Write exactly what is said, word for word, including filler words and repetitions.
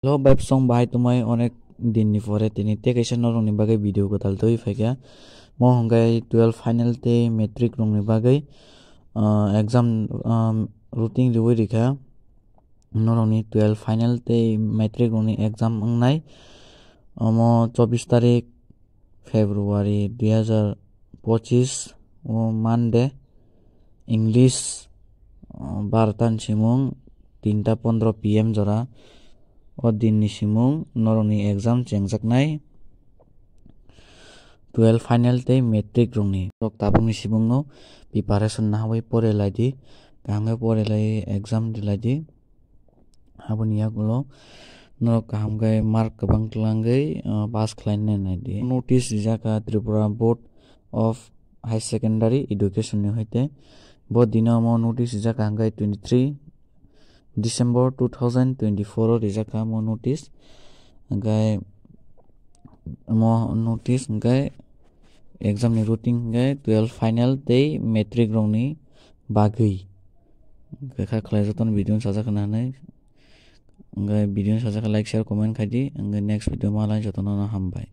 Hello, bebsong bahai tumai onek din ni pore tini tei kaisa norok ni bagwi video kwtal twi phaikha. Mo hwnkhe twelve final tei matric rok ni bagwi, ah, exam, ah, routine riwi rikha. Norok ni twelve final tei matric rok ni exam wngnai. Omo chobbish tarik February dui hazar pochis o Monday, English, o, barota ni simung tinta pondro P M jora. O din ni simung norok ni exam chengjaknai twelve final tei matric rok ni. Norok tabuk ni simung no preparation nahawi pore lai di, kaham khe pore lai exam di lai di. Aboni yagulo norok kaham khe mark kwbang twlangwi, uh, pass khlaina nai di. Notice rijak kha Tripura Board of High Secondary Education ni hoite. Bo dino omo notice rijak kha hwnkhe twenty three December two thousand twenty four o rijak kha omo notice. Hwnkhe omo notice hwnkhe exam ni routine hwnkhe twelve final tei matric rok ni bagwi. Hwnkhe kha khlai jotono video no sajak nai. Hwnkhe video no sajak like, share, comment khai di. Hwnkhe next video ma lai jotono no hambai.